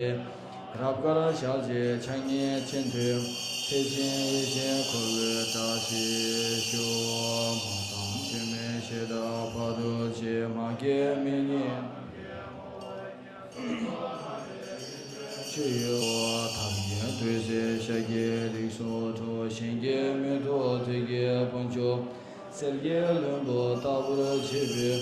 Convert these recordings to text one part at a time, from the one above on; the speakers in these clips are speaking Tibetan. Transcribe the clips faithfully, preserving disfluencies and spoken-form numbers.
རབ་དཀར་ཞལ་གཅིག་ཕྱག་གཉིས་སྤྱི་མཐུན། ཚེ་ཆེན་ཡེ་ཤེས་འཁོར་ལོའི་བཀྲ་ཤིས་ཤོག། མ་དང་མཆོད་མེ་ཞེས་གྲགས་བར་དུ་གཅིག། མ་སྐྱེས་མི་ཉིད་ཆོས་ཡོད། ཐབས་མཁས་ཐོས་སྲས་ཤཱཀྱའི་རིགས་སུ་འཁྲུངས། གཞན་གྱིས་མི་ཐུབ་ཐུགས་ཀྱི་དཀོན་མཆོག་གསེར་གྱི་ལྷུན་པོ་ལྟ་བུར་བརྗིད་པའི།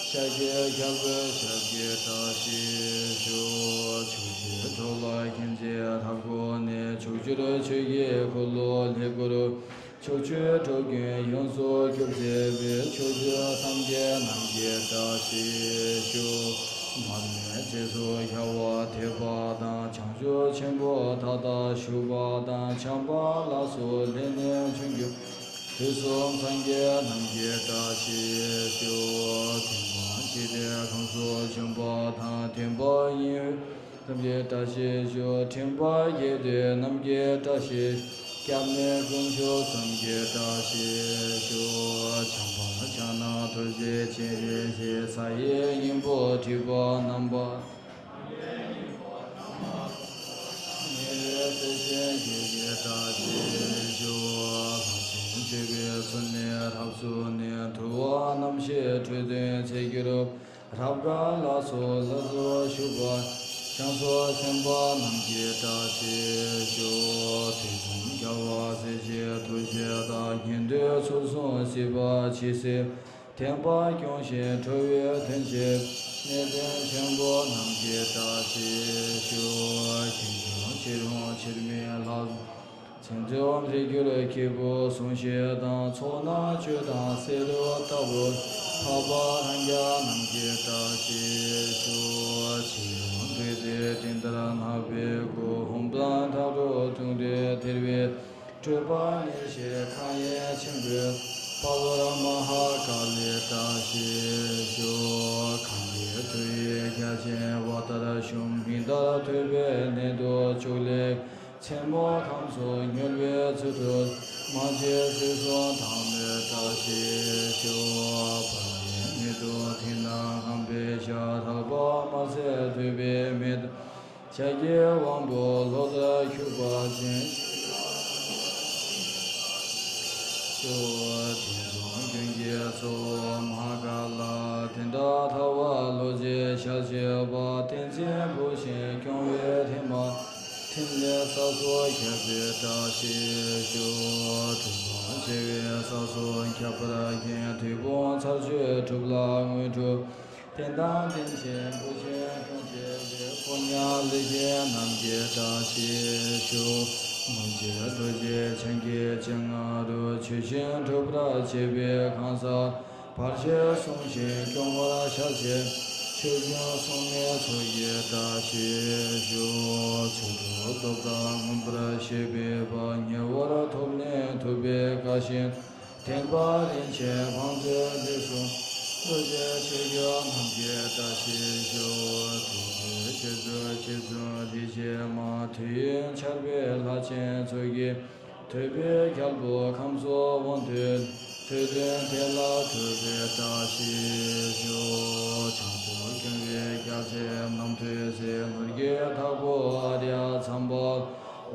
ཤཱཀྱའི་རྒྱལ་པོའི་ཞབས་ཀྱི་བཀྲ་ཤིས་ཤོག། ཕྱོགས་བཅུའི་འགྲོ་ལ་མཁྱེན་བརྩེ་དར་དཀར་ནས། ཕྱོགས་བཅུར་ཆོས་ཀྱི་འཁོར་ལོ་ལེགས་བསྐོར། ཕྱོགས་བཅུའི་འགྲོ་ཀུན་ཡོངས་སུ་སྐྱོབ་མཛད་པའི། ཕྱོགས་བཅུ་སངས་རྒྱས་རྣམས་ཀྱི་བཀྲ་ཤིས་ཤོག། མར་མེ་མཛད་སོགས་རྒྱལ་བ་ཐེག་པ་དང་། བྱང་ཆུབ་ཆེན་པོ་མཐའ་དག་བཞུགས་པ་དང་། བྱམས་པ་ལ་སོགས་ལས་ནི་བྱུང་གི། དུས་གསུམ་སངས་རྒྱས་རྣམས་ཀྱི་བཀྲ་ཤིས་ཤོག། མཐུན་པ་འཇིག་རྟེན་ཁམས་སུ་བྱོན་པ་དང་། མཐུན་པ་ཡིན་རྣམས་ཀྱི་བཀྲ་ཤིས་ཤོག། མཐུན་པ་དགེ་འདུན་རྣམས་ཀྱི་བཀྲ་ཤིས། སྐྱབས་གནས་དཀོན་མཆོག་གསུམ་གྱི་བཀྲ་ཤིས་ཤོག། བྱམས་པ་ཕྱག་ན་རྡོ་རྗེ་ཅན། ཡེ་ཤེས་ས་ཡི་སྙིང་པོ་དྲེགས་པ་རྣམ་པར། ཉེ་བའི་བརྩེ་ཆེན་བརྒྱད་ཀྱི་བཀྲ་ཤིས་ཤོག། ལྷ་ཆེན་མཆོད་པའི་མཚོ་ནི་རབ་བསིལ་ནས། འདུལ་བ་རྣམ་བཞིའི་འཕྲོས་དོན་མཛད་ཀྱི་རབ། རབ་དཀར་ལ་སོགས་ལ་སོགས་བཞུགས་པ། བྱང་སོགས་སེམས་དཔའ་རྣམས་ཀྱི་བཀྲ་ཤིས་ཤོག། དུས་གསུམ་རྒྱལ་བ་སྲས་བཅས་ཐུགས་བསྐྱེད་དང་། ཉན་ཐོས་ཚུལ་བཟུང་སྲིད་པ་འཆི་སེམས། བདེན་པ་སྐྱོང་ཞིང་གྲོལ་བའི་དོན་བྱེད། གནས་བརྟན་ཆེན་པོ་རྣམས་ཀྱི་བཀྲ་ཤིས་ཤོག། ཁྱེད་ཀྱང་ཕྱིར་འོང་ཕྱིར་མི་ལྷག། མཚན་འཛིན་རིགས་གྱུར་སྐྱེས་བུ་ཟུང་བཞི་དང་། ཚོགས་རྣམས་སྤྱོད་དང་བསེ་རུ་ལྟ་བུར། འཕགས་པ་ལྷ་མཁྱ་རྣམས་ཀྱི་བཀྲ་ཤིས་ཤོག། ཕྱིར་འོང་བདུད་རྩིའི་སྤྲིན་ལྟར་ནག་པོའི་སྐུ། ཧཱུྃ་བཛྲ་ཏ་རུ་ཏུཎྜི་དྷེ་རུ། སྤྲུལ་པ་ཉེར་བཞི་ཁ་གཡེང་ཆེན་པོའི། དཔའ་བོར་མ་ཧཱ་ཀཱ་ལིའི་བཀྲ་ཤིས་ཤོག། གང་གི་ཐུགས་ཡིད་རྒྱ་ཆེན་དབལ་ལྟར་ཞུམ། མིག་ལྟར་ཐོད་པའི་གནད་དུ་བཅུག་ལེགས། མཚན་མོ་ཁམས་སུ་མྱུར་བའི་ཚུལ་དུ། མ་མཆིས་སྲིད་གསུམ་དྭངས་མའི་བཀྲ་ཤིས་ཤོག། བར་མའི་མེ་ཏོག་མཐིང་ནག་ངང་པའི་ཞལ། ལྷག་པར་དམར་སེར་ཐོད་པའི་མེ་ཏོག་ཞལ་གྱི་དབང་པོ་ལོ་ཙཱ་འཁྱུག་པ་ཅན། ཤོག། དུས་གསུམ་མགོན་གྱི་གཙོ་བོ་མ་ཧཱ་ཀཱ་ལ། བདུན་ཕྲག་ཐལ་བ་ལོ་ཟླའི་ཞག་བཞི་པ། བསྟན་འཛིན་བུ་བཞིན་སྐྱོང་བའི་ཐེག་དམན། ཕྲིན་ལས་ས་སོགས་ཁྱབ་པའི་བཀྲ་ཤིས་ཤོག། གྲུབ་པ་ཆེ་བའི་ས་སོགས་ཁྱབ་པར་མཁྱེན། དུས་འཁོར་ཚར་གཅོད་གྲུབ་ལ་དངོས་གྲུབ། བསྟན་དང་བསྟན་བྱའི་བུ་ཆེན་སྐྱོང་བྱེད་པའི། ཕོ་ཉ་ལས་ཅན་རྣམས་ཀྱི་བཀྲ་ཤིས་ཤོག། མུ་ཇའི་རྡོ་རྗེ་འཆང་གི་སྤྱན་སྔ་རུ། ཆོས་བཞིན་སྒྲུབ་པར་བྱེད་པའི་གང་ཟག་བར་ཆད་སྲུང་ཞིང་སྐྱོང་བར་ཤར་ཕྱིན། ཆོས་སྐྱོང་སྲུང་མའི་ཚོགས་ཀྱི་བཀྲ་ཤིས་ཤོག། ཆོས་སྒྲུབ་སྟོབས་དང་མངོན་པར་ཤེས་པའི་དཔལ། ཉེ་བར་ཐོབ་ནས་ཐུབ་པའི་བཀའ་བཞིན། བསྟན་པ་རིན་ཆེན་བང་མཛོད་འདི་སོགས། རྡོ་རྗེ་ཆོས་སྐྱོང་རྣམས་ཀྱི་བཀྲ་ཤིས་ཤོག། དུས་ཀྱི་ཆོས་སྒྲུབ་རྗེ་བཙུན་རིག་བྱེད་མ། དུས་ཡུན་ཆར་པའི་ལྷ་ཆེན་ཚོགས་ཀྱིས། ཐོས་པའི་རྒྱལ་པོ་ཁམས་སུ་དབང་ཐོབ། ཐོས་དོན་དེ་ལ་ཐོས་པའི་བཀྲ་ཤིས་ཤོག། བྱང་ཆུབ་སྐྱོང་བའི་རྒྱལ་སྲས་རྣམ་ཐོས་སྲས། ནོར་གྱི་བདག་པོ་ཨཱརྱ་ཚངས་པ།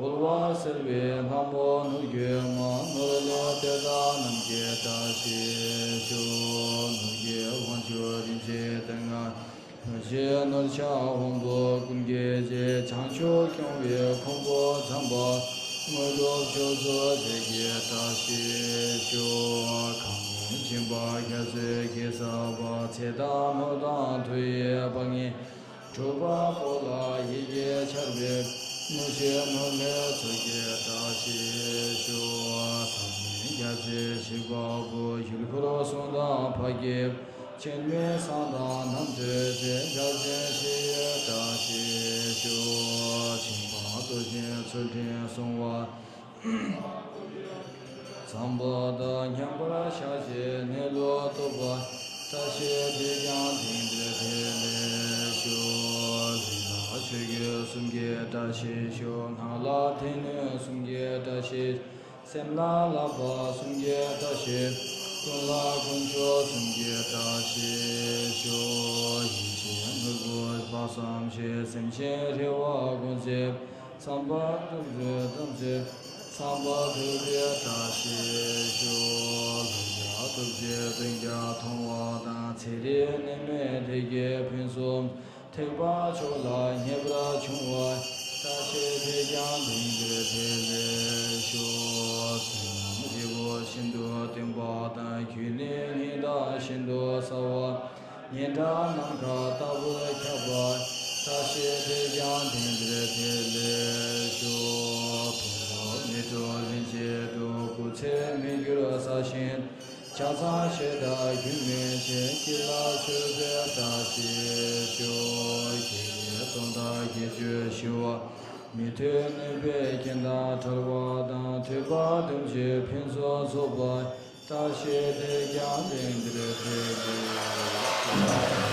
འོལ་བ་སེར་བའི་ལྷ་མོ་ནོར་རྒྱུན་མ། ནོར་ལུག་གཏེར་བདག་རྣམས་ཀྱི་བཀྲ་ཤིས་ཤོག། ནོར་གྱི་དབང་ཕྱུག་རིན་ཆེན་སྟེང་ན། ནོར་གྱི་ནོར་ཕྱག་དབང་པོ་ཀུན་གྱི་རྗེ། བྱང་ཆུབ་སྐྱོང་བའི་ཁུང་བུ་འཇམ་པ། དངོས་གྲུབ་མཆོག་སྩོལ་དེ་ཡི་བཀྲ་ཤིས་ཤོག། གང་སྦྱིན་པ་རྒྱ་མཚོའི་གེ་སར་པ། ཚེ་དང་ནོར་དང་མཐུ་ཡི་དཔལ་ངན་གྲུབ་པ་པོ་ལ། ཡི་གེ་ཆར་པའི་ནོར་གྱི་ནོར་ལྷའི་ཚོགས་ཀྱི་བཀྲ་ཤིས་ཤོག། ཟབ་ཆོས་རྒྱ་མཚོའི་བཞི་པ་པོ། ཡུལ་འཁོར་སྲུང་དང་འཕགས་ཀྱི་བྱེད་མི་བཟང་དང་རྣམ་ཐོས་སྲས། རྒྱལ་ཆེན་བཞི་ཡི་བཀྲ་ཤིས་ཤོག། སྦྱིན་པ་གཏོར་ཞིང་ཚུལ་ཁྲིམས་སྲུང་བ། བཟང་པོ་དང་མཉམ་པར་བཞག་ཕྱིར་གནས་ལུགས་རྟོགས་པ། བཀྲ་ཤིས་དེས་ཀྱང་དེང་འདིར་འཕེལ་ལེགས་ཤོག། ལུས་ལ་ཆོས་གོས་གསུམ་གྱི་བཀྲ་ཤིས་ཤོག། ངག་ལ་དད་གུས་གསུམ་གྱི་བཀྲ་ཤིས། སེམས་ལ་བསླབ་པ་གསུམ་གྱི་བཀྲ་ཤིས། ཀུན་ལ་དཀོན་མཆོག་གསུམ་གྱི་བཀྲ་ཤིས་ཤོག་ཡེ་ཤེས་ནོར་བུ་དཔག་བསམ་ཤེས། སེམས་ཅན་རེ་བ་ཀུན་སེལ་བསམ་པ་ཐམས་ཅད་ཐམས་ཅད་བསམ་པ་ཐུབ་པའི་བཀྲ་ཤིས་ཤོག་ལྷུན་གྱིས་གྲུབ་ཀྱི་དོན་ཀྱང་མཐོང་བ་དང་། ཚེ་རིང་ནད་མེད་བདེ་སྐྱིད་ཕུན་སུམ། ཐེག་པ་མཆོག་ལ་ངེས་པར་འབྱུང་བའི། བཀྲ་ཤིས་དེས་ཀྱང་དེང་འདིར་འཕེལ་ལེགས་ཤོག་སེམས་རྒྱལ་པོ་ཤིན་ཏུ་བརྟན་པ་དང་། རྒྱུད་ནི་སྙིང་དང་ཤིན་ཏུ་གསལ་བ། སྙན་གྲགས་ནམ་མཁའ་ལྟ་བུར་ཁྱབ་པ། བཀྲ་ཤིས་དེས་ཀྱང་དེང་འདིར་འཕེལ་ལེགས་ཤོག་ཕུན་སུམ་མི་འབྲལ་ལྷན་སྐྱེས་སུ། སྐུ་ཚེ་མི་འགྱུར་ས་ཞིང་། ཆགས་སྡང་ཞེ་སྡང་རྒྱུན་མི་འཆད། སྐྱིད་ལ་སྤྱོད་པའི་བཀྲ་ཤིས་ཤོག་དགེ་བའི་དོན་དག་དགེ་སྦྱོར་ཞི་བ། མི་མཐུན་གནོད་པའི་རྐྱེན་དང་བྲལ་བ་དང་། ཐོས་པ་ཐམས་ཅད་ཕུན་སུམ་ཚོགས་པ། བཀྲ་ཤིས་དེས་ཀྱང་དེང་འདིར་འཕེལ་ལེགས་ཤོག་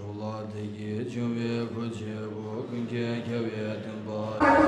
ལ་བདེ་སྐྱིད་འབྱུང་བའི་སྒོ་འབྱེད་པོ། ཀུན་མཁྱེན་རྒྱལ་བའི་བསྟན་པ།